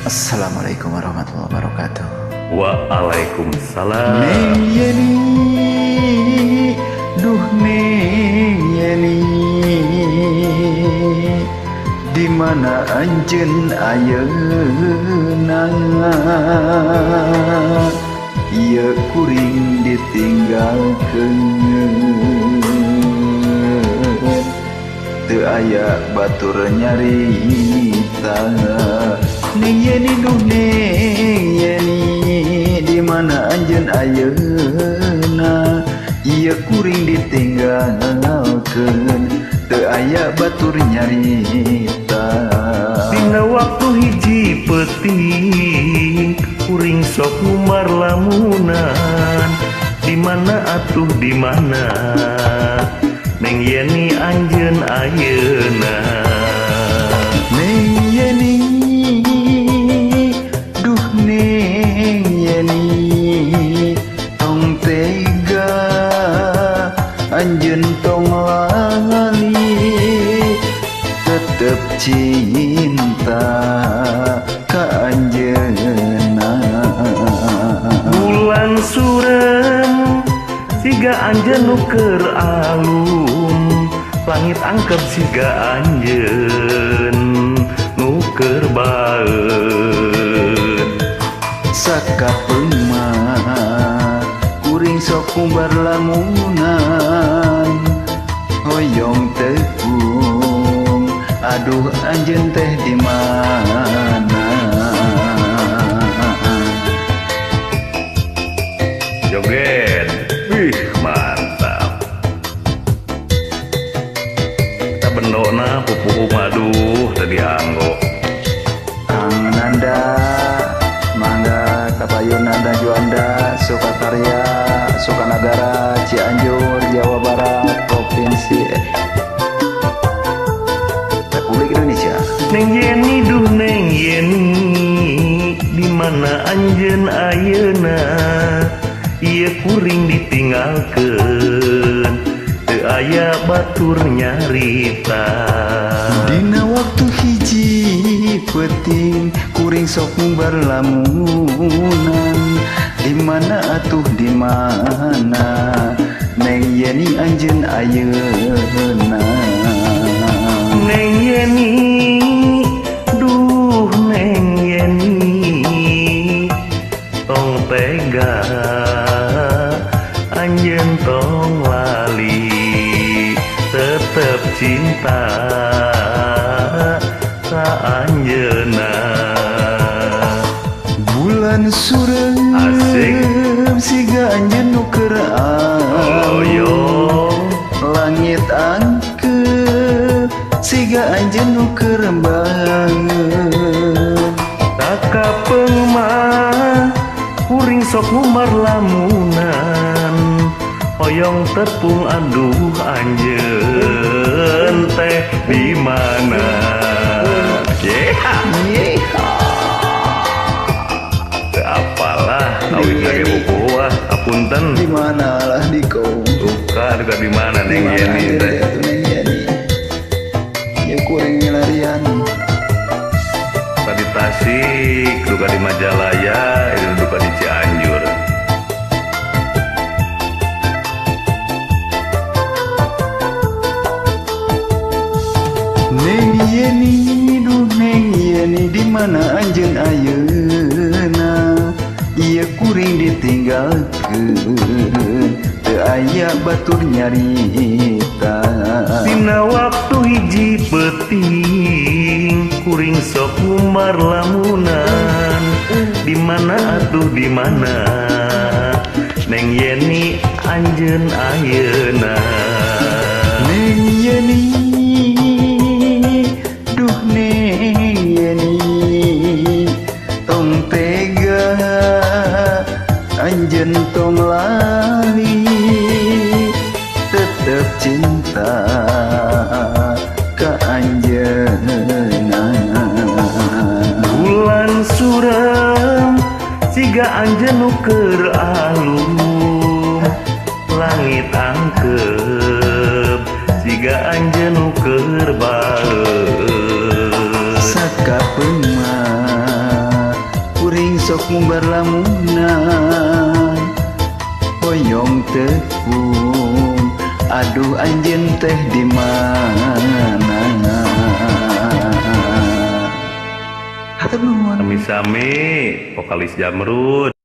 Assalamualaikum warahmatullahi wabarakatuh. Waalaikumsalam. Neng Yeni, duh Neng Yeni, di mana anjeun ayeuna? Ieu kuring ditinggalkeun, teu aya batur nyarita. Neng Yeni, duh Neng Yeni, di mana anjeun ayeuna? Ieu kuring ditinggalkeun, teu aya batur nyarita. Dina waktu hiji peuting kuring sok ngumbar lamunan. Di mana atuh, di mana Neng Yeni anjeun ayeuna? Neng Yeni, duh Neng Yeni, tong tega anjeun, tong lali, tetep cinta ka anjeunna. Bulan surem siga anjeun nu keur alum, langit angkep siga anjeun nu keur baeud. Sakapeung mah kuring sok ngumbar lamunan, hoyong tepung, aduh anjeun teh di mana? Joget, wih, mantap. Kita bendona pupuhu, aduh, tadi anggo. Kang Nanda, mangga kapayun Nanda Juanda, Sukakarya, Sukanagara, Cianjur, Jawa Barat, Provinsi Republik Indonesia. Neng Yeni, duh Neng Yeni, di mana anjeun ayeuna? Ieu kuring ditinggalkeun, teu aya batur nyarita. Dina waktu hiji peuting kuring sok ngumbar lamunan. Di mana atuh, di mana Neng Yeni anjeun ayeuna? Neng Yeni, duh Neng Yeni, tong tega anjeun, tong lali, tetep cinta ka anjeunna. Bulan surem Asik. siga anjeun nu keur Oh yo. Langit angkep siga anjeun nu keur baeud. Sakapeung mah kuring sok ngumbar lamunan, hoyong tepung, aduh, anjeun teh di mana? Yeah. Yeehaw. Teu apalah awit lagi buku ah, apunten. Di mana lah di kau? Duka duka di mana Di Neng mana Yeni anjeun teh? Teh atuh Neng Yeni? Ya kuring milarian. Tadi Tasik, duka di Majalaya, itu duka di Cianjur. Neng Yeni, duh Neng Yeni, di mana anjeun ayeuna? Ieu kuring ditinggalkeun, teu aya batur nyarita. Dina waktu hiji peuting kuring sok ngumbar lamunan. Di mana atuh, di mana Neng Yeni anjeun ayeuna? Neng Yeni, duh Neng Yeni, tong tega anjeun, tong lali, tetep cinta ka anjeunna. Bulan suram siga anjeun nu keur alum, langit angkep siga anjeun nu keur baeud. Sakapeung mah Sok ngumbar lamunan hoyong tepung. Aduh, anjeun teh di mana? Hatur nuhun. Sami-sami, vokalis Jamrud.